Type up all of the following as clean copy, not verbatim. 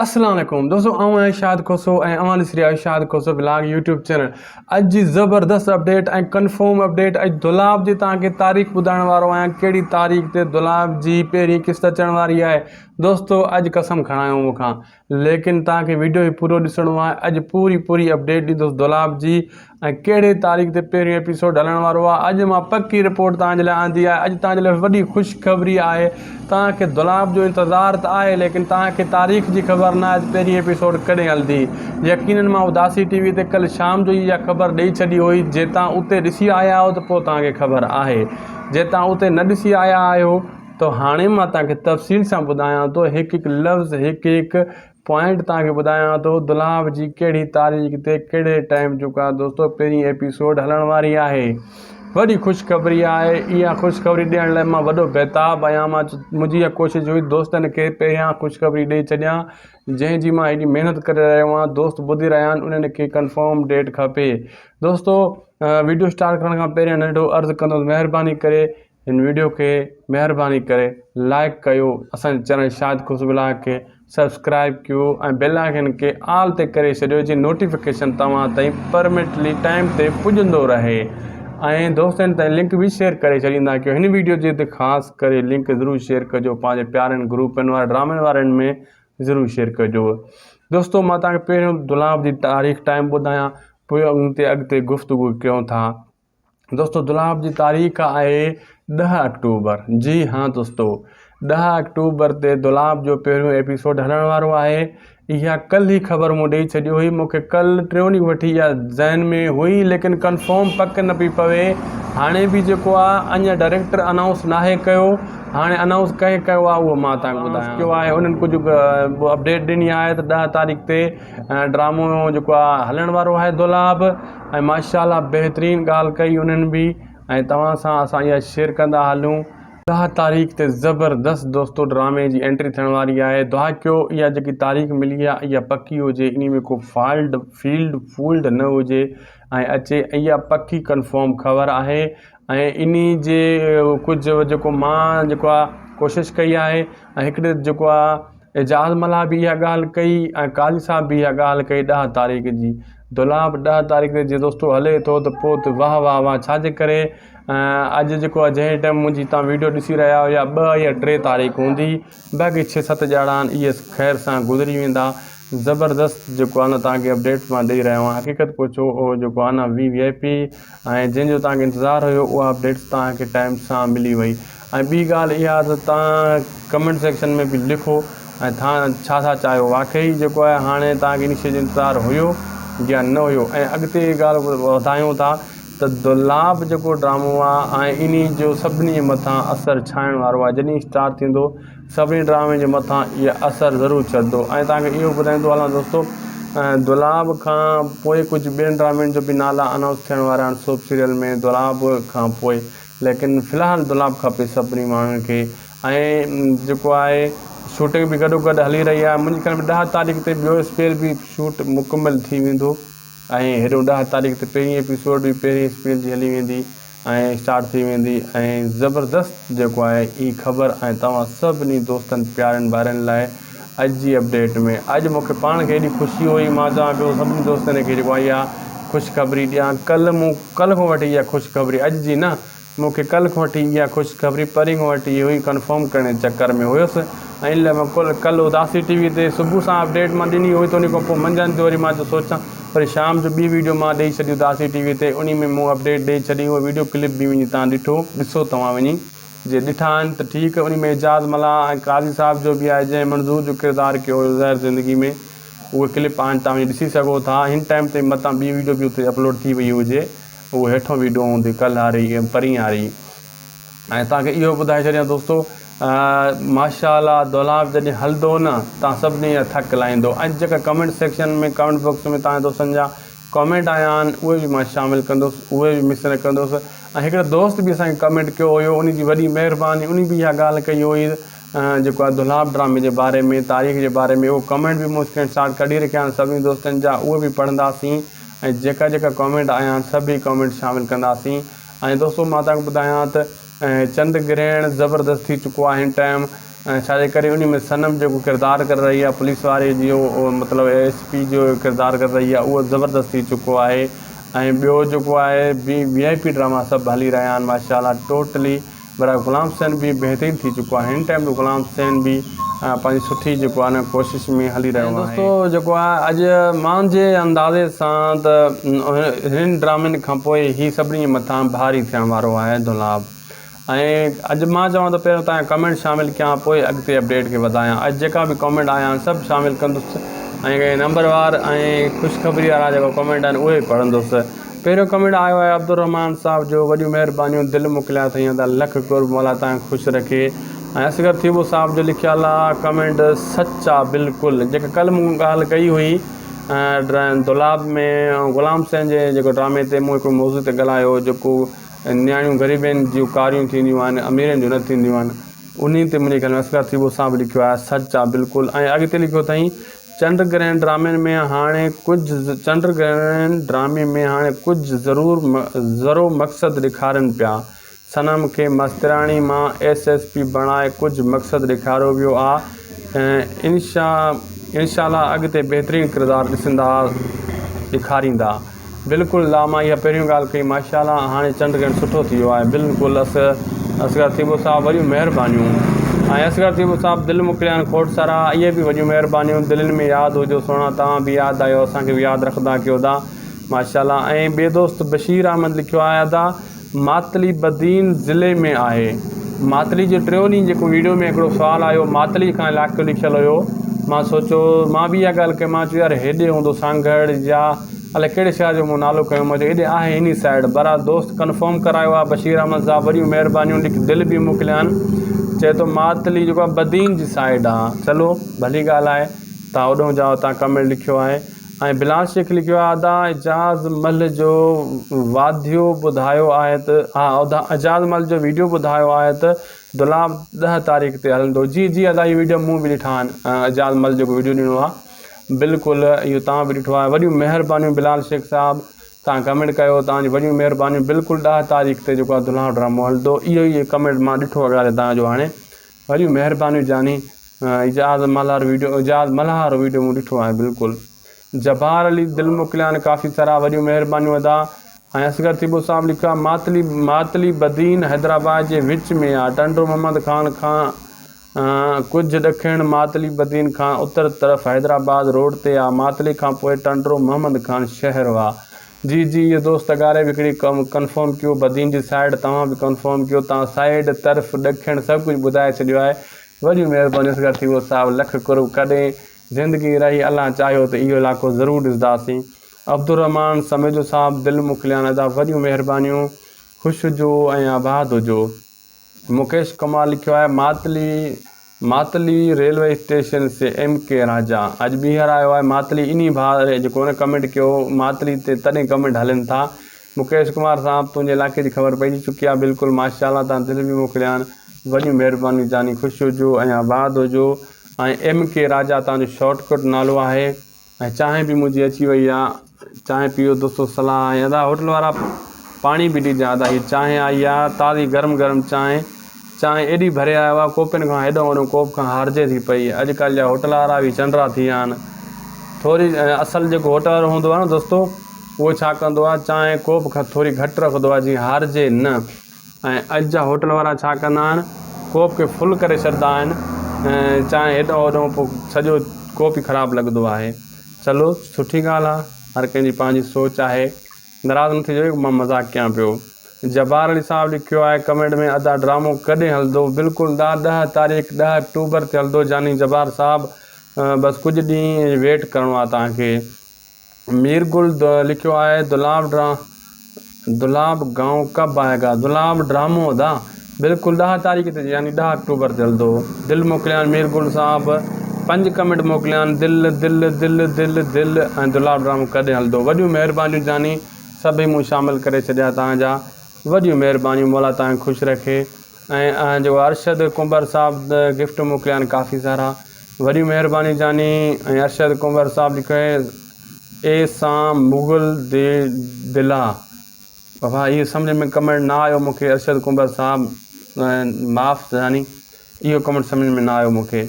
السلام عليڪم دوستو آئون آهيان شاهد کوسو ۽ اوهان ڏسي رهيا آهيو Shahid Khoso blog YouTube channel اڄ جي زبردست اپڊيٽ ۽ ڪنفرم اپڊيٽ اڄ دولاب جي توهان کي تاريخ ٻڌائڻ وارو آهيان ڪهڙي تاريخ تي دولاب جي پهرين قسط اچڻ واري آهي دوستو اڄ قسم کڻايو مون کان ليڪن توهان کي ويڊيو هي پورو ڏسڻو آهي اڄ پوري پوري اپڊيٽ ڏيندس دولاب جي ۽ ڪهڙي تاريخ تي پهريون ايپيسوڊ هلڻ وارو آهي اڄ مان پڪي رپورٽ توهان جي لاء آندي آهي اڄ توهان جي لاء وڏي خوشخبري آهي توهان کي دولاب جو انتظار ته آهي ليڪن توهان کي تاريخ جي خبر نه آهي ته پهرين ايپيسوڊ ڪڏهن هلندي يقينن مان اداسي ٽي وي تي ڪلهه شام جو ئي اها خبر ڏئي ڇڏي هئي جي توهان اتي ڏسي آيا آهيو ته پوء توهان کي خبر آهي جي توهان اتي نه ڏسي آيا آهيو ته هاڻي مان توهان کي تفصيل سان ٻڌايان ٿو هڪ هڪ لفظ هڪ هڪ پوائنٽ توهان کي ٻڌايان ٿو دولاب جي ڪهڙي تاريخ تي ڪهڙي ٽائيم جيڪو آهي دوستو پهرين ايپيسوڊ هلڻ واري آهي وڏي خوشخبري آهي اها خوشخبري ڏيڻ لاء مان وڏو بيتاب آهيان مان منهنجي اها ڪوشش هئي دوستن کي پهريان خوشخبري ڏئي ڇڏيان جنهن جي مان هيڏي محنت ڪري رهيو آهيان دوست ٻڌي رهيا آهن انهن کي ڪنفرم ڊيٽ کپي دوستو ويڊيو اسٽارٽ ڪرڻ کان پهريان ننڍو عرض ڪندس مهرباني ڪري هن ويڊيو کي مهرباني ڪري لائڪ ڪيو اسان جي چينل شاهد خوش بلاگ کي سبسڪرائب ڪيو ۽ بيل آئيڪن کي آل تي ڪري ڇڏيو جي نوٽيفڪيشن توهان تائين پرمنٽلي ٽائيم تي پڄندو رهي ۽ دوستن تائين لنڪ به شيئر ڪري ڇڏيندا ڪيو هن ويڊيو جي ته خاص ڪري لنڪ ضرور شيئر ڪجو پنهنجي پيارن گروپن وارن ڊرامن وارن ۾ ضرور شيئر ڪجو دوستو مان توهان کي پهريون دولاب جي تاريخ ٽائيم ٻڌايان پوء ان تي اڳتي گفتگو ڪيون ٿا دوستو دولاب جي تاريخ آهي ڏهه آڪٽوبر جي ها دوستو ڏهه آڪٽوبر تي دولاب جو پهريون ايپيسوڊ هلڻ وارو آهي اها ڪل ئي خبر مون ڏئي ڇڏي هئي مون کي ڪل ٽيون ڏينهن وٺي اها ذهن ۾ هئي ليڪن ڪنفرم پڪ نه پئي پوي هاڻي به جيڪو آهي اڃا ڊائريڪٽر انائونس ناهي ڪيو هاڻي انائونس ڪنهن ڪيو آهي اهو مان تهان کي ٻڌايان ڪيو آهي انهن ڪجهه اپڊيٽ ڏني آهي ته ڏهه تاريخ تي ڊرامو جيڪو آهي هلڻ وارو آهي دولاب ۽ ماشاء الله بهترين ڳالهه ڪئي انهن به ۽ توهان سان اسان اها شيئر ڪندا هلون. ڏهه تاريخ تي زبردست دوستو ڊرامي جي انٽري ٿيڻ واري آهي دعا ڪيو اها جيڪي تاريخ ملي آهي اها پڪي هجي انهي ۾ ڪو فالڊ فيلڊ فولڊ نه هجي ۽ اچي اها پڪي ڪنفرم خبر آهي ۽ انهي جي ڪجهه جيڪو مان جيڪو آهي ڪوشش ڪئي آهي ۽ هڪڙي جيڪو آهي اعجاز ملاح به اها ڳالهه ڪئي ۽ قاضي صاحب به اها ڳالهه ڪئي ڏهه تاريخ جي دولاب ڏهه تاريخ تي جي دوستو هلي ٿو ته پوء ته واهه واهه واهه ڇا جي ڪري اڄ جيڪو آهي جنهن ٽائيم منهنجي تان ويڊيو ڏسي رهيا آهيو يا ٻه يا ٽي تاريخ هوندي باقي ڇهه ست ڄاڙا آهن اهي خير سان گذري ويندا زبردست جيڪو آهي نه توهان کي اپڊيٽ مان ڏئي رهيو آهيان حقيقت پڇو اهو جيڪو آهي نه وي وي آء پي ۽ جنهن جو توهان کي انتظار هيو اها اپڊيٽس توهان کي ٽائيم سان ملي وئي ۽ ٻي ڳالهه اها ته توهان ڪمينٽ سيڪشن ۾ به لکو ۽ توهان ڇا ٿا چاهيو واقعي جيڪو آهي هاڻي توهان کي ان شيء جو انتظار هيو يا نه هيو ۽ اڳتي ڳالهه وڌايون ٿا ته دولاب جيڪو ڊرامو آهي ۽ انهي جو سڀني جي مٿان اثر ڇائڻ وارو آهي جڏهن اسٽارٽ ٿيندو سڀني ڊرامي جي مٿان اهو اثر ضرور ڇڏندو ۽ توهان کي اهو ٻڌائيندو هلان دوستو دولاب کان پوء ڪجهه ٻين ڊرامن جو به نالا انائونس ٿيڻ وارا آهن سوپ سيريل ۾ دولاب کان پوء ليڪن في الحال دولاب کپي سڀني ماڻهن کي ۽ جيڪو آهي شوٽنگ به گڏو گڏ هلي رهي آهي منهنجي خيال ۾ ڏهه تاريخ تي ٻيو اسپيل به شوٽ مڪمل ٿي ويندو ۽ هيڏو ڏهه تاريخ تي پهرين ايپيسوڊ به پهرين اسپيل جي هلي ويندي ۽ اسٽارٽ ٿي ويندي ۽ زبردست جيڪو آهي هي خبر ۽ توهان سڀني دوستن پيارن ڀائرن لاء اڄ جي اپڊيٽ ۾ اڄ مون کي پاڻ کي ايڏي خوشي هئي مان چوان پيو سڀني دوستن کي جيڪو آهي اها خوشخبري ڏيان ڪلهه مون ڪلهه کان وٺي اها خوشخبري اڄ جي نه مون کي ڪلهه کان وٺي اها خوشخبري پرين کان وٺي هئي ڪنفرم ڪرڻ جي چڪر ۾ هيس ۽ ان لاء مان ڪلهه ڪلهه اداسي ٽي وي تي صبح سان اپڊيٽ مان ڏني هئي ته ان کان پوء منجهند جو وري مان چيو سوچان وري شام جو ٻي ويڊيو مان ڏئي ڇڏي اداسي ٽي وي تي انهي ۾ مون اپڊيٽ ڏئي ڇڏي اهو ويڊيو ڪلپ به وڃي تان ڏٺو ڏسو توهان وڃي جي ڏٺا آهن ته ٺيڪ انهي ۾ اعجاز ملاح ۽ قاضي صاحب جو به آهي جنهن منظور جو ڪردار ڪيو هيو زهر زندگي ۾ اهي ڪلپ آهن توهان وڃي ڏسي سگهو ٿا هن ٽائيم تائين متان ٻي ويڊيو به اتي اپلوڊ ٿي وئي هجي اهو هيٺون ويڊيو هوندي ڪلهه واري پرين واري ۽ توهان کي اهو ٻڌائي ڇڏيان دوستو ماشاء الله دولاب جڏهن هلندو نه توهان سڀني جا ٿڪ لاهيندو ۽ جيڪا ڪمينٽ سيڪشن ۾ ڪمينٽ باڪس ۾ توهان دوستن جا ڪامينٽ آيا آهن اهي به مان شامل ڪندس اهي به مس نه ڪندس ۽ هڪڙو دوست به اسان کي ڪامينٽ ڪيو هيو ان جي وڏي مهرباني ان به اها ڳالهه ڪئي هئي جيڪو آهي دولاب ڊرامي جي باري ۾ تاريخ جي باري ۾ اهو ڪامينٽ به مون اسڪرين شاٽ ڪڍي رکيا آهن سڀني دوستن جا اهي به پڙهنداسين ۽ جيڪا جيڪا ڪامينٽ آيا آهن سڀ ئي ڪامينٽ شامل ڪنداسين ۽ دوستو مان توهان کي ٻڌايان ته چند گرهڻ زبردست ٿي چڪو آهي هن ٽائيم. ۽ ڇا جي ڪري انهي ۾ صنم جيڪو ڪردار ڪري رهي آهي پوليس واري جو مطلب ايس پي جو ڪردار ڪري رهي آهي اهو زبردست ٿي چڪو آهي ۽ ٻيو جيڪو آهي به وي آء پي ڊراما سڀ هلي رهيا آهن ماشاء الله ٽوٽلي برا غلام حسين به بهترين ٿي چڪو آهي هن ٽائيم به غلام حسين به پنهنجي سٺي جيڪو آهي نه ڪوشش ۾ هلي رهيو آهي دوستو جيڪو آهي اڄ مانجي اندازي سان ته هنن ڊرامن کان پوء هي سڀني جي مٿان ڀاري ٿيڻ وارو آهي دولاب ۽ اڄ مان چوان ٿو پهريون تان ڪمينٽ شامل ڪيان پوء اڳتي اپڊيٽ کي وڌايان اڄ جيڪا به ڪمينٽ آيا آهن سڀ شامل ڪندس ۽ نمبر وار ۽ خوشخبري وارا جيڪا ڪمينٽ آهن اهي به پڙهندس پهريون ڪمينٽ آيو آهي عبدالرحمان صاحب جو وڏيون مهربانيون دل موڪليا اٿئي ادا لک قرب مولا تان خوش رکي ۽ اصغر ٿيٻو صاحب جو لکيل آ ڪمينٽ سچ آ بلڪل جيڪا ڪل مون ڳالهه ڪئي هئي دولاب ۾ غلام حسين جي جيڪو ڊرامي تي مون هڪڙو موضوع تي ڳالهايو جيڪو نياڻيون غريبين جون ڪاريون ٿينديون آهن اميرن جون نه ٿينديون آهن انهي تي منهنجي خيال ۾ اصغر ٿيٻو صاحب لکيو آهي سچ آ بلڪل ۽ اڳتي لکيو اٿائين چنڊ گرهڻ ڊرامن ۾ هاڻي ڪجهه چنڊ گرهڻ ڊرامي ۾ هاڻي ڪجهه ضرور ذرو مقصد ڏيکارين پيا صنم کي مستراڻي مان ايس ايس پي بڻائي ڪجهه مقصد ڏيکاريو ويو آ انشا انشاء الله اڳتي بهترين ڪردار ڏسندا ڏيکاريندا. بلڪل لا مان اها پهريون ڳالهه ڪئي ماشاء الله هاڻي چنڊ گرهڻ سٺو ٿي ويو آهي بلڪل اصغر ٿيٻو صاحب وڏيون مهربانيون ۽ اصغر ٿيٻو صاحب دل موڪليا آهن کوڙ سارا اهي به وڏيون مهربانيون دلين ۾ ياد هجو سهڻا توهان به ياد آهيو اسان کي به ياد رکندا ڪيو ادا ماشاء الله ۽ ٻي دوست بشير احمد لکيو آهي ادا ماتلي بدين ضلعي ۾ آهي. ماتلي جو ٽيون ڏينهن جيڪو ويڊيو ۾ هڪڙو سوال آيو ماتلي کان علائقو لکيل هيو مان سوچيو مان به اها ڳالهه ڪئي مان چيو يار هيڏي هوندو سانگهڙ يا الائي ڪهڙي شهر جو مون نالو کنيو مان چيو هيڏي آهي انهي سائيڊ بهرحال دوست ڪنفرم ڪرايو آهي بشير احمد صاحب وڏيون مهربانيون لک دل به موڪليا آهن چئي ٿو ماتلي جيڪو آهي بدين جي سائيڊ آهي چلو ڀلي ڳالهه آهي تان اوڏهون جا تان ڪمينٽ لکيو آهي ۽ بلال شيخ لکيو آهي ادا اعجاز ملھ جو واڌيو ٻڌايو آهي ته ها ادا اعجاز ملھ جو ويڊيو ٻڌايو آهي ته دولاب ڏهه تاريخ تي هلندو جي جي ادا اهي ويڊيو مون به ڏٺا آهن اعجاز ملھ جيڪو ويڊيو ڏنو آهي بلڪل اهو توهان به ڏٺو آهي وڏيون مهربانيون بلال شيخ صاحب توهان ڪمينٽ ڪيو توهان جون وڏيون مهربانيون بلڪل ڏهه تاريخ تي جيڪو آهي دولاب ڊرامو هلندو اهو ئي ڪمينٽ مان ڏٺو اڳاري توهان جو هاڻي وڏيون مهربانيون جاني اعجاز ملهار ويڊيو اعجاز ملهار ويڊيو مون ڏٺو آهي بلڪل جبار علي دل موڪليان ڪافي سارا وڏيون مهربانيون ادا ۽ اصغر ٿيٻو صاحب لکيو آهي ماتلي ماتلي بدين حيدرآباد جي وچ ۾ آ ٽنڊو محمد خان کان ڪجهه ڏکڻ ماتلي بدين کان اتر طرف حيدرآباد روڊ تي آ ماتلي کان پوء ٽنڊو محمد خان شهر آ جي جي اهو دوست اڳاري به هڪڙي ڪم ڪنفرم ڪيو بدين جي سائيڊ توهان به ڪنفرم ڪيو توهان سائيڊ طرف ڏکڻ سڀ ڪجهه ٻڌائي ڇڏيو آهي وڏيون مهربانيون اصغر ٿيٻو صاحب لک قرب ڪڏهن زندگي رهي الله چاهيو ته اهو علائقو ضرور ڏسداسين عبدالرحمان سميجو صاحب دل موڪليان ادا وڏيون مهربانيون خوش هجو ۽ آباد هجو. مڪيش ڪمار لکيو آهي Matli Matli railway station C M ڪي راجا اڄ ٻيهر آيو آهي ماتلي انهي ڀاء جيڪو هن ڪمينٽ ڪيو ماتلي تي تڏهن ڪمينٽ هلن ٿا مڪيش ڪمار صاحب تنهنجي علائقي جي خبر پئجي چڪي آهي بلڪل ماشاء الله تان دل به موڪليان وڏيون مهربانيون جاني خوش هجو ۽ آباد هجو ۽ ايم ڪي راجا تان جو شارٽ ڪٽ نالو آهي ۽ چانهه به منهنجي اچي وئي آ چانهه پيئو دوستو صلاح ۽ ادا هوٽل وارا پاڻي به ڏجان ادا هي چانهه آئي آ تازي گرم گرم چانهه چانهه ايڏي ڀري آيو آ ڪوپين کان هيڏو وڏو ڪوپ کان هارجي ٿي پئي اڄ ڪالهه جا هوٽل وارا به چنڊرا ٿي ويا آهن ٿوري اصل جيڪو هوٽل وارو هوندو آ نه دوستو اهو ڇا ڪندو آ چانهه ڪوپ کان ٿوري گهٽ رکندو آ جيئن هارجي نه ۽ اڄ جا هوٽل وارا ڇا ڪندا آهن ڪوپ کي فل ڪري ڇڏدا آهن ۽ چانهه هيڏو هوڏو پوء سڄو ڪوپ ئي خراب لڳندو آهي چلو سٺي ڳالهه آهي هر ڪنهن جي پنهنجي سوچ آهي ناراض نه ٿجو مان مذاق ڪيان پيو جبار علي صاحب لکيو آهي ڪمينٽ ۾ ادا ڊرامو ڪڏهن هلندو بلڪل دا ڏهه تاريخ ڏهه اڪٽوبر تي هلندو جاني جبار صاحب بس ڪجهه ڏينهن ويٽ ڪرڻو آهي توهان کي مير گل لکيو آهي دولاب ڊرا دولاب گائون ڪب آئي گا دولاب ڊرامو ادا بلڪل ڏهه تاريخ تي يعني ڏهه اڪٽوبر تي هلندو دل موڪليان مير گل صاحب پنج ڪمينٽ موڪليان دل دل دل دل دل ۽ دولاب ڊرامو ڪڏهن هلندو وڏيون مهربانيون جاني سڀئي مون شامل ڪري ڇڏيا توهان جا وڏيون مهربانيون مولا توهان کي خوش رکي ۽ جيڪو ارشد ڪنڀر صاحب گفٽ موڪليا آهن ڪافي سارا وڏيون مهربانيون جاني ۽ ارشد ڪنڀر صاحب لکيو آهي اي سان مغل the دلا بابا اهو سمجھ ۾ ڪمينٽ نه آيو مونکي ارشد ڪنڀر صاحب معاف جاني. اهو ڪمينٽ سمجهه ۾ نه آيو مون کي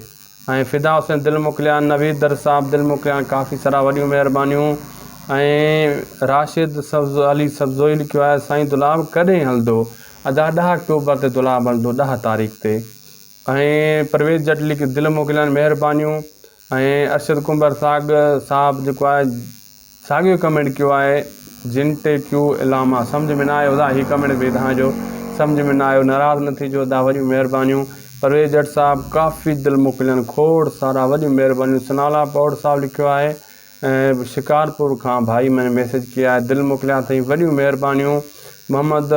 ۽ فدا حسين دل موڪليا نويد در صاحب دل موڪليا ڪافي سارا وڏيون مهربانيون ۽ راشد سبز علي سبزوئي لکيو آهي سائين دولاب ڪڏهن هلندو ادا ڏهه آڪٽوبر تي دولاب هلندو ڏهه تاريخ تي ۽ پرويز جٽ لکيو دل موڪليا مهربانيون ۽ ارشد ڪنڀر ساڳ صاحب جيڪو آهي ساڳيو ڪمينٽ ڪيو آهي جن ٽي ڪيو علامه سمجھ ۾ نه آيو ادا هي ڪمينٽ به توهان جو سمجھ ۾ نه آيو ناراض نه ٿيجو ادا وڏيون مهربانيون پرويز جٽ صاحب ڪافي دل موڪلين کوڙ سارا وڏيون مهربانيون سنالا پوڙ صاحب لکيو آهي شڪارپور کان ڀائي مين ميسج ڪيا آهي دل موڪليا اٿئي وڏيون مهربانيون محمد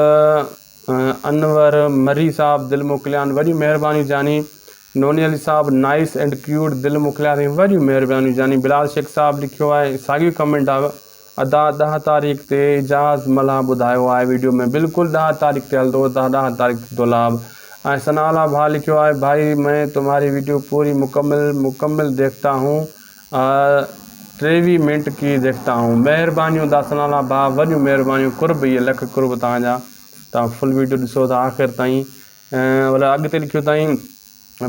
انور مري صاحب دل موڪليا آهن وڏيون مهربانيون جاني نوني علي صاحب نائس اينڊ ڪيوٽ دل موڪليا اٿئي وڏيون مهربانيون جاني بلال شيخ صاحب لکيو آهي ساڳيو ڪمينٽ آهي ادا ڏهه تاريخ تي اعجاز ملاح ٻڌايو آهي ويڊيو ۾ بلڪل ڏهه تاريخ تي هلندو ادا ڏهه تاريخ تي دولاب ۽ ثناء الله ڀاء لکيو آهي ڀائي مين تمهاري ويڊيو پوري مڪمل مڪمل ديکتا هون ٽيويهه منٽ ڪي ديکتا هون مهربانيون ادا ثناء الله ڀاء وڏيون مهربانيون قرب اهي لک قرب توهان جا توهان فل ويڊيو ڏسو ٿا آخر تائين ۽ اڳتي لکيو اٿائين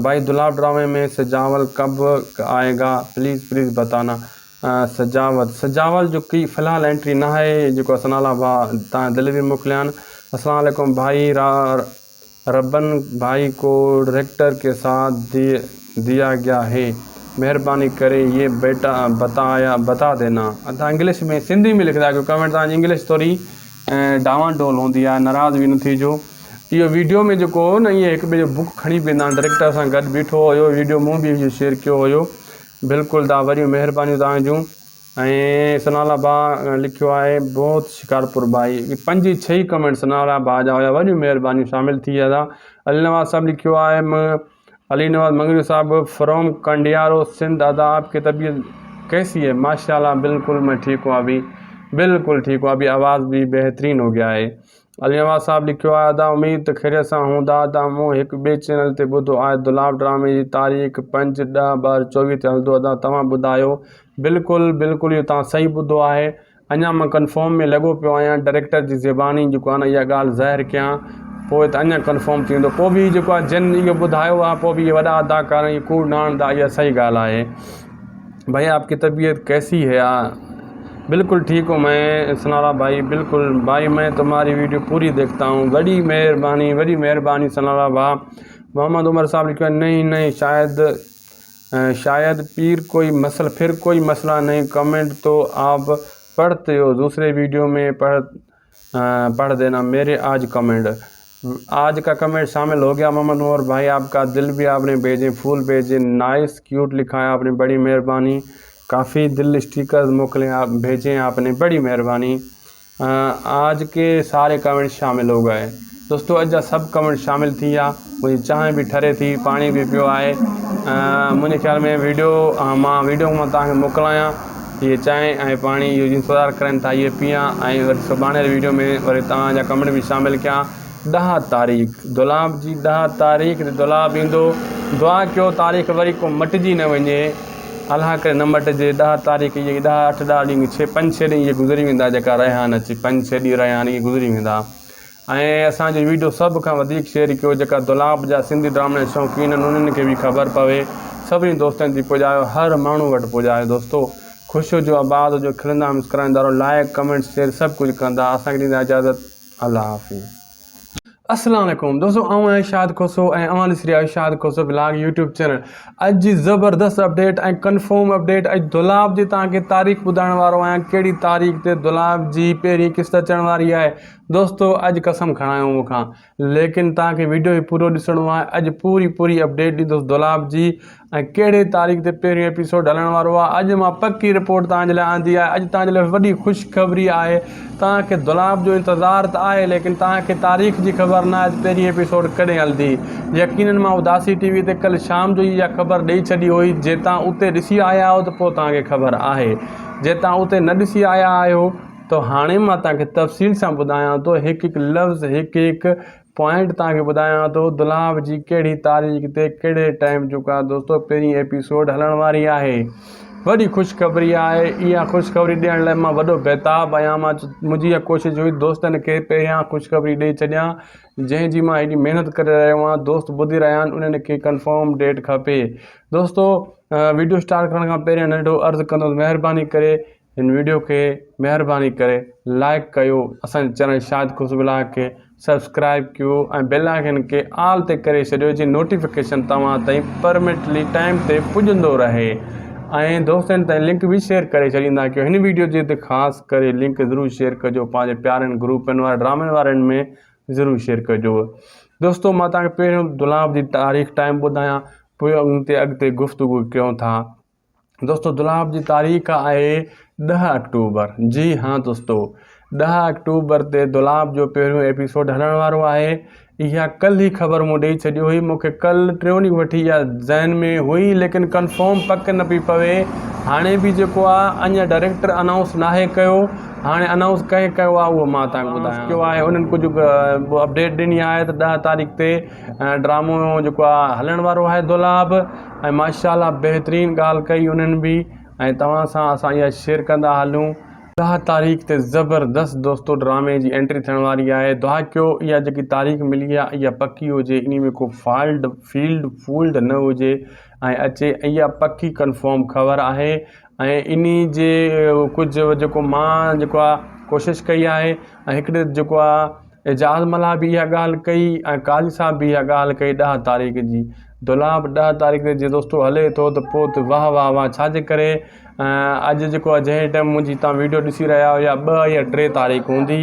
ڀائي دولاب ڊرامي ۾ سجاول ڪب آئي گا پليز پليز بتانا سجاوت سجاول جو ڪي في الحال انٽري نه آهي جيڪو ثناء الله ڀاء تان دل به موڪليان السلام عليڪم ڀائي را ربن ڀائي کو ڊائريڪٽر ڪي ساٿ ديا گيا هي مهرباني ڪري يي بيٽا بتايا بتا دينا ادا انگلش ۾ سنڌي ۾ لکندا ڪيو ڪمينٽ تان انگلش ٿوري ڊانوان ڊول هوندي آهي ناراض به نه ٿيجو اهو ويڊيو ۾ جيڪو هو نه ائين هڪ ٻئي جو بڪ کڻي پيندا آهن ڊائريڪٽر سان گڏ بيٺو هيو ويڊيو مون به اهو شيئر ڪيو هيو بلڪل دا وڏيون مهربانيون توهان جون ۽ ثناء الله با لکيو آهي بهت شڪارپور ڀائي پنج ڇهه ئي ڪمينٽ ثناء الله با جا هيا وڏيون مهربانيون شامل ٿي ويا ادا علي نواز صاحب لکيو آهي علي نواز مڱريو صاحب فروم ڪنڊيارو سنڌ ادا آپ ڪي طبيعت ڪيسي هي ماشاءالله بلڪل مين ٺيڪ هون ابي بلڪل ٺيڪ هون ابي آواز بي بهترين هو گيا هي علي نواز صاحب لکيو آهي ادا اميد ته خيريت سان هوندا ادا مون هڪ ٻئي چينل تي ٻڌو آهي دولاب ڊرامي جي تاريخ پنج ڏهه 2024 تي هلندو ادا توهان ٻڌايو بلڪل بلڪل اهو توهان صحيح ٻڌو آهي اڃا مان ڪنفرم ۾ لڳو پيو آهيان ڊائريڪٽر جي زباني جيڪو آهي نه اها ڳالهه ظاهر ڪيان پوء ته اڃا ڪنفرم ٿيندو پوء به جيڪو آهي جن اهو ٻڌايو آهي پوء به اهي وڏا اداڪار اهي ڪوڙ نه هڻندا اها صحيح ڳالهه آهي ڀائي آپ ڪي طبيعت ڪيسي هي آ بلڪل ٺيڪ هون مين سنارا ڀائي بلڪل ڀائي مين تمهاري ويڊيو پوري ديکتا هون وڏي مهرباني وڏي مهرباني سنارا ڀا محمد عمر صاحب لکيو نهين نهين شايد شايد پير ڪوئي مسئله پھر ڪوئي مسئله نهين ڪمينٽ تو آپ پڙھتي هو دوسري ويڊيو ۾ پڙھ پڙھ دينا ميري آج ڪمينٽ آج کا کمينٽ شامل هو گيا محمد عمر ڀائي آپ کا دل بھی آپ نے بھیجے پھول بھیجے نائس کیوٹ لکھا ہے آپ نے بڑی مہربانی کافی دل اسٹیکرز موکلے آپ بھیجے آپ نے بڑی مہربانی آج کے سارے کمينٽ شامل هو گئي دوستو اڄ جا سڀ ڪمينٽ شامل ٿي ويا منهنجي چانهه به ٺري ٿي پاڻي به پيو آهي منهنجي خيال ۾ ويڊيو مان ويڊيو مان توهان کي موڪلايان هي چانهه ۽ پاڻي اهو انتظار ڪرن ٿا اهي پيان ۽ وري سڀاڻي واري ويڊيو ۾ وري توهان جا ڪمينٽ به شامل ڪيان ڏهه تاريخ دولاب جي ڏهه تاريخ تي دولاب ايندو دعا ڪيو تاريخ وري ڪو مٽجي نه وڃي الله ڪري نه مٽجي ڏهه تاريخ اهي ڏهه اٺ ڏهه ڏينهن ڇهه پنج ڇهه ڏينهن اهي گذري ويندا جيڪا رهيا آهن اچي پنج ڇهه ڏينهن رهيا آهن اهي گذري ويندا ۽ اسان جو ويڊيو سڀ کان وڌيڪ شيئر ڪيو جيڪا دولاب جا سنڌي ڊرامن جا شوقين آهن انهن کي به خبر پوي سڀني دوستن تي پڄايو هر ماڻهو وٽ پڄايو دوستو خوش هجو آباد هجو کلندا مسڪرائيندا رهو لائڪ ڪمينٽ شيئر سڀ ڪجهه ڪندا اسان کي ڏيندا اجازت الله حافظ. السلام عليڪم دوستو آئون آهيان شاهد کوسو ۽ اوهان ڏسي رهيا آهيو Shahid Khoso vlog YouTube channel اڄ جي زبردست اپڊيٽ ۽ ڪنفرم اپڊيٽ اڄ دولاب جي توهان کي تاريخ ٻڌائڻ وارو آهيان ڪهڙي تاريخ تي دولاب جي پهرين قسط اچڻ واري آهي دوستو اڄ قسم کڻايو مون کان ليڪن توهان کي ويڊيو هي پورو ڏسڻو آهي اڄ پوري پوري اپڊيٽ ڏيندس دولاب جي ۽ ڪهڙي تاريخ تي پهريون ايپيسوڊ هلڻ وارو آهي اڄ مان پڪي رپورٽ توهان جي لاء آندي آهي اڄ توهان جي لاء وڏي خوشخبري آهي توهان کي دولاب جو انتظار ته آهي ليڪن توهان کي تاريخ جي خبر نه آهي ته پهرين ايپيسوڊ ڪڏهن هلندي يقينن مان اداسي ٽي وي تي ڪل شام جو ئي اها خبر ڏئي ڇڏي هئي جي توهان اتي ڏسي آيا آهيو ته پوء توهان کي خبر آهي جي توهان اتي نه ڏسي آيا آهيو ته هاڻي مان توهان کي تفصيل سان ٻڌايان ٿو هڪ هڪ لفظ هڪ هڪ پوائنٽ توهان کي ٻڌايان ٿو دولاب جي ڪهڙي تاريخ تي ڪهڙي ٽائيم جيڪو آهي دوستو پهرين ايپيسوڊ هلڻ واري آهي وڏي خوشخبري آهي اها خوشخبري ڏيڻ لاء مان وڏو بيتاب آهيان مان منهنجي اها ڪوشش هئي دوستن کي پهريان خوشخبري ڏئي ڇڏيان جنهن جي مان هيڏي محنت ڪري رهيو آهيان دوست ٻڌي رهيا آهن انهن کي ڪنفرم ڊيٽ کپي دوستو ويڊيو اسٽارٽ ڪرڻ کان پهريان ننڍو عرض ڪندس مهرباني ڪري هن ويڊيو کي مهرباني ڪري لائڪ ڪيو اسان جي چينل شاهد خوش ولاگ کي سبسڪرائب ڪيو ۽ بيل آئيڪن کي آل تي ڪري ڇڏيو جي نوٽيفڪيشن توهان تائين پرمنٽلي ٽائيم تي پڄندو رهي ۽ دوستن تائين لنڪ به شيئر ڪري ڇڏيندا ڪيو هن ويڊيو جي ته خاص ڪري لنڪ ضرور شيئر ڪجو پنهنجي پيارن گروپن وارن ڊرامن وارن ۾ ضرور شيئر ڪجو دوستو مان توهان کي پهريون دولاب جي تاريخ ٽائيم ٻڌايان پوء ان تي اڳتي گفتگو ڪيون ٿا دوستو دولاب جي تاريخ آهي ڏهه آڪٽوبر جي ها دوستو ڏهه آڪٽوبر تي دولاب جو پهريون ايپيسوڊ هلڻ وارو آهي اها ڪل ئي خبر مون ڏئي ڇڏي هئي مون کي ڪل ٽيون ڏينهن وٺي اها ذهن ۾ هئي ليڪن ڪنفرم پڪ نه پئي پوي هاڻي به جيڪو آهي اڃا ڊائريڪٽر انائونس ناهي ڪيو هاڻي انائونس ڪنهن ڪيو آهي اهو مان تهان کي ٻڌايان ڪيو آهي انهن ڪجهه اپڊيٽ ڏني آهي ته ڏهه تاريخ تي ڊرامو جيڪو آهي هلڻ وارو آهي دولاب ۽ ماشاء الله بهترين ڳالهه ڪئي انهن به ۽ توهان سان اسان اها شيئر ڪندا هلون. ڏهه تاريخ تي زبردست دوستو ڊرامي جي انٽري ٿيڻ واري آهي دعا ڪيو اها جيڪي تاريخ ملي آهي اها پڪي هجي انهي ۾ ڪو فالڊ فيلڊ فولڊ نه هجي ۽ اچي اها پڪي ڪنفرم خبر آهي ۽ انهي جي ڪجهه جيڪو مان جيڪو آهي ڪوشش ڪئي آهي ۽ هڪڙي جيڪو آهي اعجاز ملاح به اها ڳالهه ڪئي ۽ قاضي صاحب به اها ڳالهه ڪئي ڏهه تاريخ جي دولاب ڏهه تاريخ تي جي دوستو هلي ٿو ته پوء ته واهه واهه واهه ڇا جي ڪري اڄ جيڪو آهي جنهن ٽائيم منهنجي تان ويڊيو ڏسي رهيا آهيو يا ٻه يا ٽي تاريخ هوندي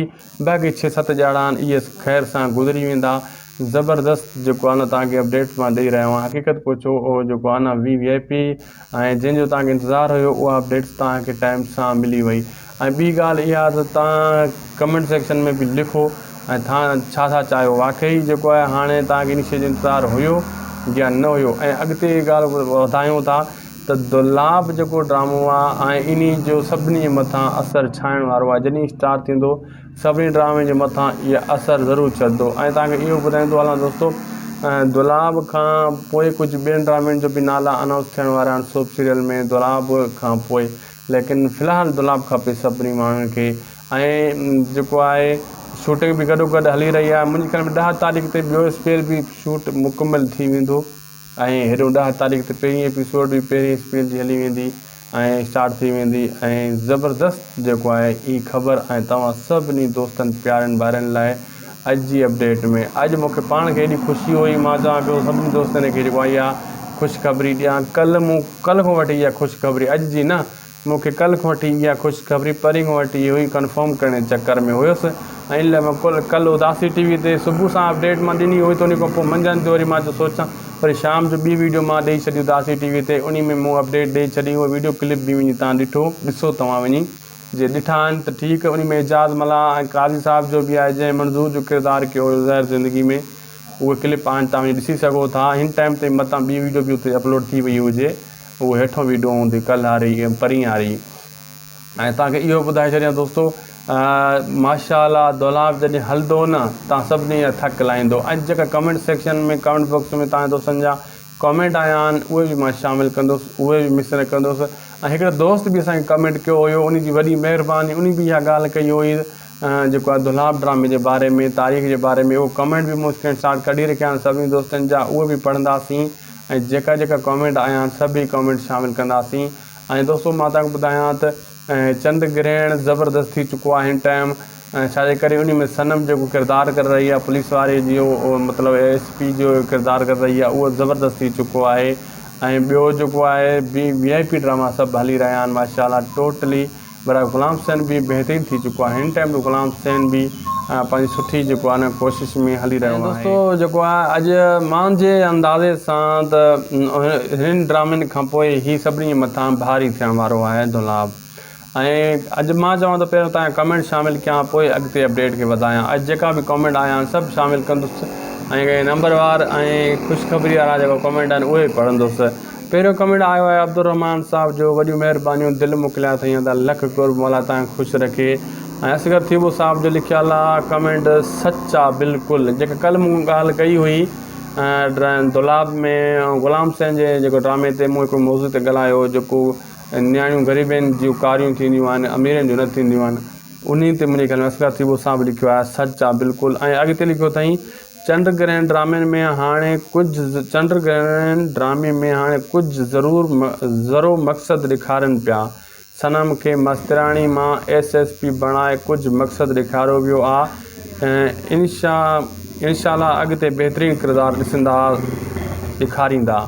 باقي ڇهه ست ڄاڙا آهن اهي خير سان گذري ويندا زبردست جيڪو آهي نه توهان کي اپڊيٽ مان ڏئي رهيو آهيان حقيقت پڇو اهو جيڪو آهي نه وي وي آء پي ۽ جنهن جو توهان کي انتظار هيو اها اپڊيٽس توهان کي ٽائيم سان ملي وئي ۽ ٻي ڳالهه اها ته توهان ڪمينٽ سيڪشن ۾ به لکو ۽ توهان ڇا ٿا چاهيو واقعي جيڪو آهي هاڻي توهان کي ان شيء جو انتظار هيو يا نه هيو ۽ اڳتي ڳالهه وڌايون ٿا ته دولاب جيڪو ڊرامو آهي ۽ انهي جو سڀني جي مٿان اثر ڇائڻ وارو آهي جڏهن اسٽارٽ ٿيندو سڀني ڊرامي جي مٿان اهو اثر ضرور ڇڏندو ۽ توهان کي اهو ٻڌائيندو هلان دوستو دولاب کان پوء ڪجهه ٻين ڊرامن جو به نالا انائونس ٿيڻ وارا آهن سوپ سيريل ۾ دولاب کان پوء ليڪن في الحال دولاب کپي سڀني ماڻهن کي ۽ جيڪو آهي شوٽنگ به گڏو گڏ هلي رهي آهي منهنجي خيال ۾ ڏهه تاريخ تي ٻيو اسپيل به شوٽ مڪمل ٿي ويندو ۽ هيڏو ڏهه تاريخ تي پهرين ايپيسوڊ به پهرين اسپيل جي هلي ويندي ۽ اسٽارٽ ٿي ويندي ۽ زبردست جيڪو آهي هي خبر ۽ توهان سڀني دوستن پيارن ڀائرن لاء اڄ جي اپڊيٽ ۾ اڄ مونکي پاڻ کي ايڏي خوشي هئي مان چوان پيو سڀني دوستن کي جيڪو آهي اها خوشخبري ڏيان ڪل مون ڪل کان وٺي اها خوشخبري اڄ جي نه مون کي ڪلهه کان وٺي اها خوشخبري پرين کان وٺي اهو ئي ڪنفرم ڪرڻ جي چڪر ۾ هيس ۽ ان لاء مان ڪلهه ڪلهه اداسي ٽي وي تي صبح سان اپڊيٽ مان ڏني هئي ته ان کان پوء منجهند جو وري مان چيو سوچان وري شام جو ٻي ويڊيو مان ڏئي ڇڏي اداسي ٽي وي تي انهي ۾ مون اپڊيٽ ڏئي ڇڏي اهو ويڊيو ڪلپ به وڃي تان ڏٺو ڏسو توهان وڃي جي ڏٺا آهن ته ٺيڪ انهي ۾ اعجاز ملاح ۽ قاضي صاحب جو به آهي جنهن منظور جو ڪردار ڪيو هيو زهر زندگي ۾ اهي ڪلپ آهن تان وڃي ڏسي سگهو ٿا هن ٽائيم تائين متان ٻي ويڊيو به اتي اپلوڊ ٿي وئي هجي اهو هيٺون ويڊيو هوندي ڪلهه واري ۽ پرين واري ۽ توهان کي اهو ٻڌائي ڇڏيان دوستو ماشاء الله دولاب جڏهن هلندو نه توهان سڀني جا ٿڪ لاهيندو ۽ جيڪا ڪمينٽ سيڪشن ۾ ڪمينٽ باڪس ۾ توهان دوستن جا ڪمينٽ آيا آهن اهي به مان شامل ڪندس اهي به مس نه ڪندس ۽ هڪڙي دوست به اسان کي ڪمينٽ ڪيو هيو ان جي وڏي مهرباني ان به اها ڳالهه ڪئي هئي جيڪو آهي دولاب ڊرامي جي باري ۾ تاريخ جي باري ۾ اهو ڪمينٽ به مون اسڪرين شاٽ ڪڍي رکيا آهن سڀني دوستن جا اهي به پڙهنداسين ۽ جيڪا جيڪا ڪامينٽ آيا آهن سڀ ئي ڪامينٽ شامل ڪنداسين ۽ دوستو مان توهان کي ٻڌايان ته چند گرهڻ زبردست ٿي چڪو آهي هن ٽائيم ڇا جي ڪري انهي ۾ صنم جيڪو ڪردار ڪري رهي آهي پوليس واري جو مطلب ايس پي جو ڪردار ڪري رهي آهي اهو زبردست ٿي چڪو آهي ۽ ٻيو جيڪو آهي وي آء پي ڊراما سڀ هلي رهيا آهن ماشاء الله ٽوٽلي برا غلام حسين به بهترين ٿي چڪو آهي هن ٽائيم به غلام حسين به پنهنجي سٺي جيڪو آهي نه ڪوشش ۾ هلي رهيو آهي. دوستو جيڪو آهي اڄ مانجي اندازي سان ته هنن ڊرامن کان پوء هي سڀني جي مٿان ڀاري ٿيڻ وارو آهي دولاب ۽ اڄ مان چوان ته پهريون تان ڪمينٽ شامل ڪيان پوء اڳتي اپڊيٽ کي وڌايان اڄ جيڪا به ڪمينٽ آيا آهن سڀ شامل ڪندس ۽ نمبر وار ۽ خوشخبري وارا جيڪا ڪمينٽ آهن اهي پڙهندس پهريون ڪمينٽ آيو آهي عبدالرحمان صاحب جو وڏيون مهربانيون دل موڪليا اٿئي ادا لک قرب مولا توهان کي خوش رکي ۽ اصغر ٿيٻو صاحب جو لکيل آ ڪمينٽ سچ آ بلڪل جيڪا ڪل مون ڳالهه ڪئي هئي دولاب ۾ غلام حسين جي جيڪو ڊرامي تي مون هڪڙو موضوع تي ڳالهايو جيڪو نياڻيون غريبين جون ڪاريون ٿينديون آهن اميرن جون نه ٿينديون آهن انهي تي منهنجي خيال ۾ اصغر ٿيٻو صاحب لکيو آهي سچ آ بلڪل ۽ اڳتي لکيو اٿائين چنڊ گرهڻ ڊرامن ۾ هاڻي ڪجهه چنڊ گرهڻ ڊرامي ۾ هاڻي ڪجهه ضرور ذرو مقصد ڏيکارين پيا صنم کي مستراڻي مان ايس ايس پي بڻائي ڪجهه مقصد ڏيکاريو ويو آ انشاء الله اڳتي بهترين ڪردار ڏسندا ڏيکاريندا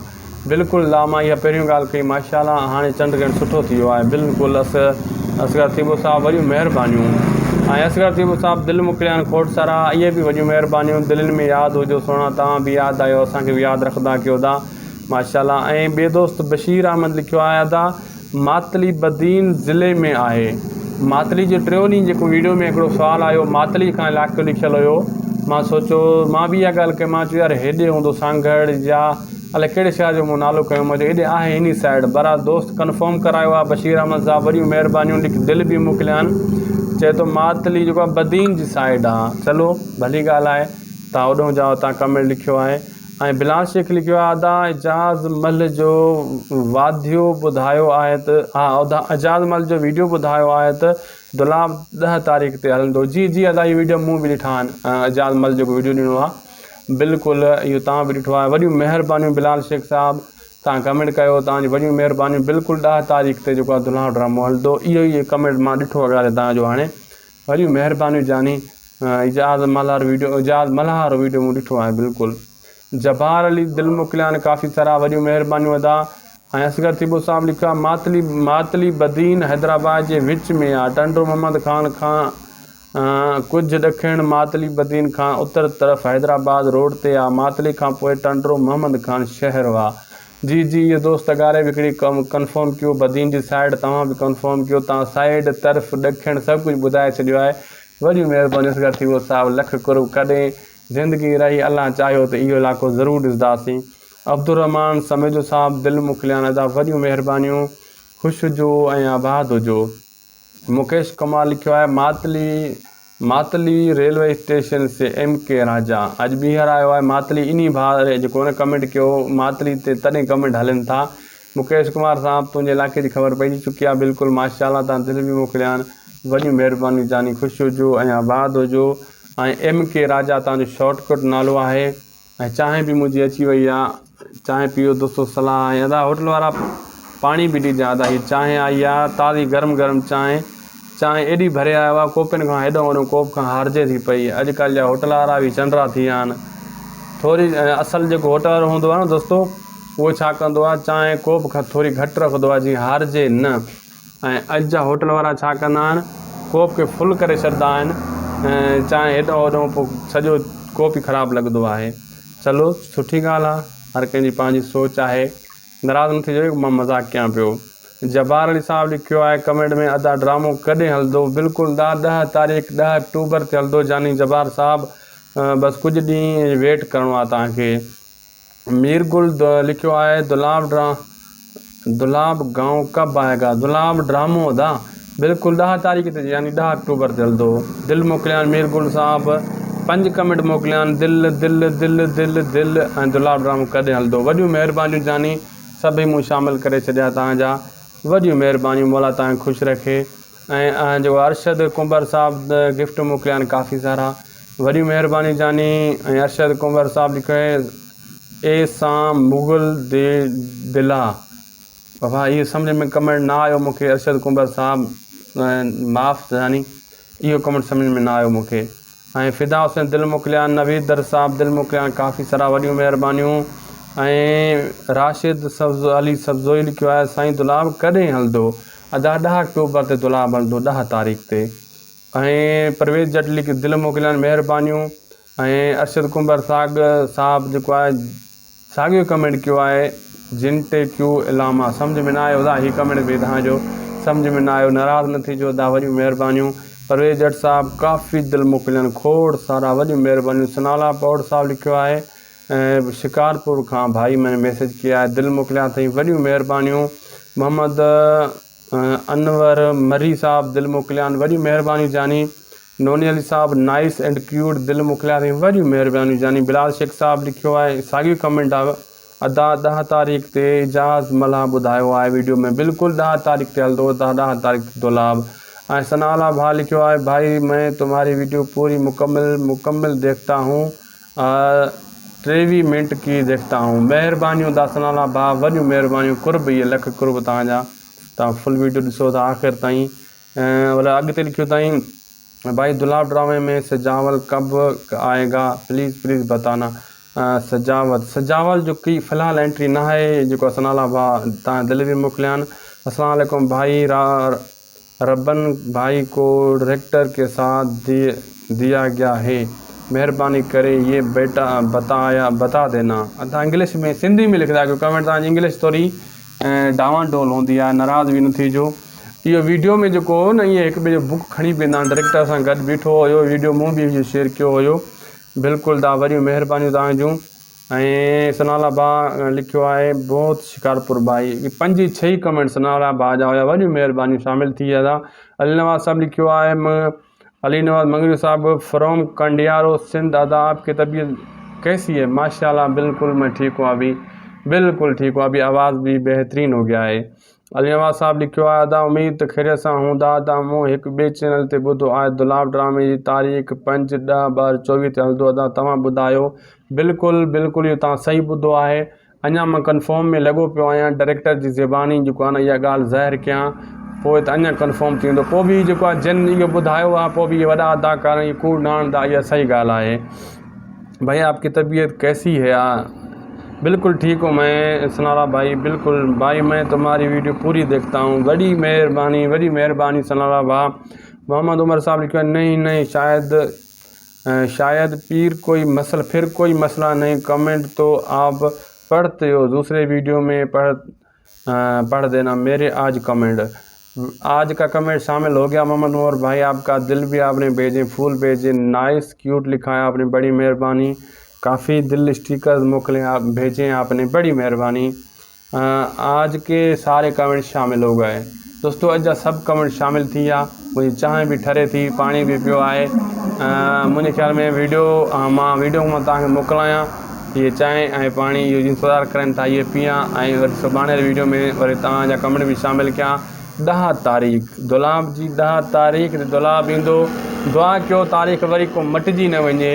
بلڪل لا مان اها پهريون ڳالهه ڪئي ماشاء الله هاڻي چنڊ گرهڻ سٺو ٿي ويو آهي بلڪل اصغر ٿيٻو صاحب وڏيون مهربانيون ۽ اصغر ٿيٻو صاحب دل موڪليا آهن کوٽ سارا اهي به وڏيون مهربانيون دلين ۾ ياد هجو سهڻا توهان به ياد آهيو اسان کي به ياد رکندا ڪيو ادا ماشاء الله ۽ ٻي دوست بشير احمد لکيو آهي ادا ماتلي بدين ضلعي ۾ آهي. ماتلي جو ٽيون ڏينهن جيڪو ويڊيو ۾ هڪڙو سوال آيو ماتلي کان علائقو لکيل هيو مان سوچيو مان به اها ڳالهه ڪئي مان چيو يار هيڏي هوندو سانگهڙ يا الائي ڪهڙي شهر جو مون نالو کنيو مان چيو هيڏي آهي انهي سائيڊ بهرحال دوست ڪنفرم ڪرايو آهي بشير احمد صاحب وڏيون مهربانيون لک دل به موڪليا آهن چئي ٿو ماتلي جيڪو آهي بدين جي سائيڊ آهي چلو ڀلي ڳالهه آهي تان اوڏهون جا تان ڪمينٽ لکيو آهي ۽ بلال شيخ لکيو آهي ادا اعجاز مل جو واڌيو ٻڌايو آهي ته ها ادا اعجاز مل جو ويڊيو ٻڌايو آهي ته دولاب ڏهه تاريخ تي هلندو جي جي ادا اهي ويڊيو مون به ڏٺا آهن اعجاز مل جيڪو ويڊيو ڏنو آهي بلڪل اهو توهان به ڏٺو آهي وڏيون مهربانيون بلال شيخ صاحب توهان ڪمينٽ ڪيو توهان جون وڏيون مهربانيون بلڪل ڏهه تاريخ تي جيڪو آهي دولاب ڊرامو هلندو اهو ئي ڪمينٽ مان ڏٺو اڳاڙي توهان جو هاڻي وڏيون مهربانيون جاني اعجاز ملهار ويڊيو اعجاز ملهار ويڊيو مون ڏٺو آهي بلڪل جبار علي دل موڪليان ڪافي سارا وڏيون مهربانيون ادا ۽ اصغر ٿيٻو صاحب لکيو آهي ماتلي ماتلي بدين حيدرآباد جي وچ ۾ آ ٽنڊو محمد خان کان ڪجهه ڏکڻ ماتلي بدين کان اتر طرف حيدرآباد روڊ تي آ ماتلي کان پوء ٽنڊو محمد خان شهر آ جي جي اهو دوست اڳاري به هڪڙي ڪم ڪنفرم ڪيو بدين جي سائيڊ توهان به ڪنفرم ڪيو توهان سائيڊ طرف ڏکڻ سڀ ڪجهه ٻڌائي ڇڏيو آهي وڏيون مهربانيون اصغر ٿيٻو صاحب لک قرب ڪڏهن زندگي رهي الله چاهيو ته اهو علائقو ضرور ڏسداسين عبدالرحمان سميجو صاحب دل موڪليان ادا وڏيون مهربانيون خوش هجو ۽ آباد هجو. مڪيش ڪمار لکيو آهي Matli Matli railway station C M ڪي راجا اڄ ٻيهر آيو آهي ماتلي انهي ڀاء جيڪو هن ڪمينٽ ڪيو ماتلي تي تڏهن ڪمينٽ هلن ٿا مڪيش ڪمار صاحب تنهنجي علائقي جي خبر پئجي چڪي آهي بلڪل ماشاء الله تان دل به موڪليا آهن وڏيون مهربانيون جاني خوش هجو ۽ آباد هجو ۽ ايم ڪي راجا تان جو شارٽ ڪٽ نالو آهي ۽ چانهه به منهنجي اچي وئي آ چانهه پيئو دوستو صلاح ۽ ادا هوٽل وارا پاڻي به ڏجان ادا هي چانهه آئي آ تازي گرم گرم چانهه چانهه ايڏي ڀري آيو آ ڪوپين کان هيڏو وڏو ڪوپ کان هارجي ٿي پئي اڄ ڪالهه جا هوٽل وارا به چنڊرا ٿي ويا آهن ٿوري اصل جيڪو هوٽل وارو هوندو آ نه دوستو اهو ڇا ڪندو آ چانهه ڪوپ کان ٿوري گهٽ رکندو آ جيئن هارجي نه ۽ اڄ جا هوٽل وارا ڇا ڪندا آهن ڪوپ کي فل ڪري ڇڏندا آهن ۽ چانهه هيڏو هوڏو پوء سڄو ڪوپ ئي خراب لڳندو آهي چلو سٺي ڳالهه آهي هر ڪنهن جي پنهنجي سوچ آهي ناراض نه ٿجو مان مذاق ڪيان پيو جبار علي صاحب لکيو آهي ڪمينٽ ۾ ادا ڊرامو ڪڏهن هلندو بلڪل دا ڏهه تاريخ ڏهه اڪٽوبر تي هلندو جاني جبار صاحب بس ڪجهه ڏينهن ويٽ ڪرڻو آهي توهان کي مير گل لکيو آهي دولاب ڊرا دولاب گائون ڪب آئي گا دولاب ڊرامو ادا بلڪل ڏهه تاريخ تي يعني ڏهه اڪٽوبر تي هلندو دل موڪليان مير گل صاحب پنج ڪمينٽ موڪليان دل دل دل دل دل ۽ دولاب ڊرامو ڪڏهن هلندو وڏيون مهربانيون جاني سڀئي مون شامل ڪري ڇڏيا توهان جا وڏيون مهربانيون مولا توهان کي خوش رکي ۽ جيڪو ارشد ڪنڀر صاحب گفٽ موڪليا آهن ڪافي سارا وڏيون مهربانيون جاني ۽ ارشد ڪنڀر صاحب لکيو آهي اي سان مغل the دلا بابا اهو سمجھ ۾ ڪمينٽ نه آيو مونکي ارشد ڪنڀر صاحب معاف جاني اهو ڪمينٽ سمجھ ۾ نه آيو مونکي ۽ فدا حسين دل موڪليا نويد در صاحب دل موڪليا ڪافي سارا وڏيون مهربانيون ۽ راشد سبز علي سبزوئي لکيو آهي سائين دولاب ڪڏهن هلندو ادا ڏهه آڪٽوبر تي دولاب هلندو ڏهه تاريخ تي ۽ پرويز جٽ لکي دل موڪليا مهربانيون ۽ ارشد ڪنڀر ساڳ صاحب جيڪو آهي ساڳيو ڪمينٽ ڪيو آهي جن ٽي ڪيو علامه سمجھ ۾ نه آيو ادا هي ڪمينٽ به توهان جو سمجھ ۾ نه آيو ناراض نه ٿيجو ادا وڏيون مهربانيون پرويز جٽ صاحب ڪافي دل موڪلين کوڙ سارا وڏيون مهربانيون ثناء الله پوڙ صاحب لکيو آهي شڪارپور کان ڀائي مين ميسج ڪيا آهي دل موڪليا اٿئي وڏيون مهربانيون محمد انور مري صاحب دل موڪليان وڏيون مهربانيون جاني نوني علي صاحب نائس اينڊ ڪيوٽ دل موڪليا اٿئي وڏيون مهربانيون جاني بلال شيخ صاحب لکيو آهي ساڳيو ڪمينٽ آهي ادا ڏهه تاريخ تي اعجاز ملاح ٻڌايو آهي ويڊيو ۾ بلڪل ڏهه تاريخ تي هلندو ادا ڏهه تاريخ تي دولاب ۽ ثناء الله ڀاء لکيو آهي ڀائي مين تمهاري ويڊيو پوري مڪمل مڪمل ديکتا هون ٽيويهه منٽ ڪي ديکتا هون مهربانيون ادا ثناء الله ڀاء وڏيون مهربانيون قرب اهي لک قرب توهان جا توهان فل ويڊيو ڏسو ٿا آخر تائين ۽ اڳتي لکيو اٿائين ڀائي دولاب ڊرامي ۾ سجاول ڪب آئي گا پليز پليز بتانا سجاول سجاول جو ڪي في الحال انٽري نه آهي جيڪو ثناء الله ڀاء تان دل به موڪليان السلام عليڪم ڀائي را ربن ڀائي کو ڊائريڪٽر ڪي ساٿ the ديا گيا هي مهرباني ڪري يي بيٽا بتايا بتا دينا ادا انگلش ۾ سنڌي ۾ لکندا ڪيو ڪمينٽ تان جي انگلش ٿوري ڊانوان ڊول هوندي آهي ناراض به نه ٿيجو اهو ويڊيو ۾ جيڪو هو نه ائين هڪ ٻئي جو بڪ کڻي پيندا آهن ڊائريڪٽر سان گڏ بيٺو هيو ويڊيو مون به اهو شيئر ڪيو هيو بلڪل دا وڏيون مهربانيون توهان جون ۽ ثناء الله با لکيو آهي بهت شڪارپور ڀائي پنج ڇهه ئي ڪمينٽ ثناء الله با جا هيا وڏيون مهربانيون شامل ٿي ويا علي نواز صاحب لکيو آهي علي نواز مڱريو صاحب فروم ڪنڊيارو سنڌ ادا آپ ڪي طبيعت ڪيسي هي ماشاءالله بلڪل مين ٺيڪ هون ابي بلڪل ٺيڪ هون ابي آواز بي بهترين هو گيا هي علي نواز صاحب لکيو آهي ادا اميد ته خيريت سان هوندا ادا مون هڪ ٻئي چينل تي ٻڌو آهي دولاب ڊرامي جي تاريخ پنج ڏهه 2024 تي هلندو ادا توهان ٻڌايو بلڪل بلڪل اهو توهان صحيح ٻڌو آهي اڃا مان ڪنفرم ۾ لڳو پيو آهيان ڊائريڪٽر جي زباني جيڪو آهي نه اها ڳالهه ظاهر ڪيان پوء ته اڃا ڪنفرم ٿي ويندو پوء به جيڪو آهي جن اهو ٻڌايو آهي پوء به اهي وڏا اداڪار اهي ڪوڙ نه هڻندا اها صحيح ڳالهه آهي ڀائي آپ ڪي طبيعت ڪيسي هي آ بلڪل ٺيڪ هون مين سنارا ڀائي بلڪل ڀائي مين تمهاري ويڊيو پوري ديکتا هون وڏي مهرباني وڏي مهرباني سنارا ڀاء محمد عمر صاحب لکيو آهي نهين نهين شايد شايد پير ڪوئي مسئله پھر ڪوئي مسئله نهين ڪمينٽ تو آپ پڙھتي ھو دوسري ويڊيو ۾ پڙھ پڙھ دينا ميري آج ڪمينٽ آج کا ڪمينٽ شامل ھو گيا محمد عمر بھائي آپ کا دل بھی آپ نے بھیجے پھول بھیجے نائس کیوٹ لکھا ہے آپ نے بڑی مھربانی کافی دل اسٹیکرز موکلے آپ بھیجے آپ نے بڑی مھربانی آج ڪي ساري ڪمينٽ شامل هو گئي دوستو اڄ جا سڀ ڪمينٽ شامل ٿي ويا منهنجي چانهه به ٺري ٿي پاڻي به پيو آهي منهنجي خيال ۾ ويڊيو مان ويڊيو مان توهان کي موڪلايان هي چانهه ۽ پاڻي اهو انتظار ڪرن ٿا اهي پيان ۽ وري سڀاڻي واري ويڊيو ۾ وري توهان جا ڪمينٽ به شامل ڪيان ڏهه تاريخ دولاب جي ڏهه تاريخ تي دولاب ايندو دعا ڪيو تاريخ وري ڪو مٽجي نه وڃي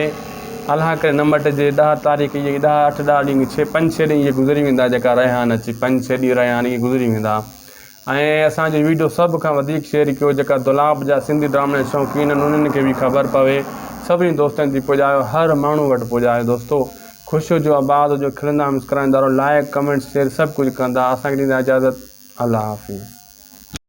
الله ڪري نه مٽجي ڏهه تاريخ اهي ڏهه اٺ ڏهه ڏينهن ڇهه پنج ڇهه ڏينهن اهي گذري ويندا جيڪا رهيا آهن اچي پنج ڇهه ڏينهن رهيا آهن اهي گذري ويندا ۽ اسان جو ويڊيو سڀ کان وڌيڪ شيئر ڪيو جيڪا دولاب جا سنڌي ڊرامن جا شوقين آهن انهن کي به خبر پوي سڀني دوستن تي پڄايو هر ماڻهو وٽ پڄايو دوستو خوش هجو آباد هجو کلندا مسڪرائيندا رهو لائڪ ڪمينٽ شيئر سڀ ڪجهه ڪندا اسان کي ڏيندا اجازت الله حافظ.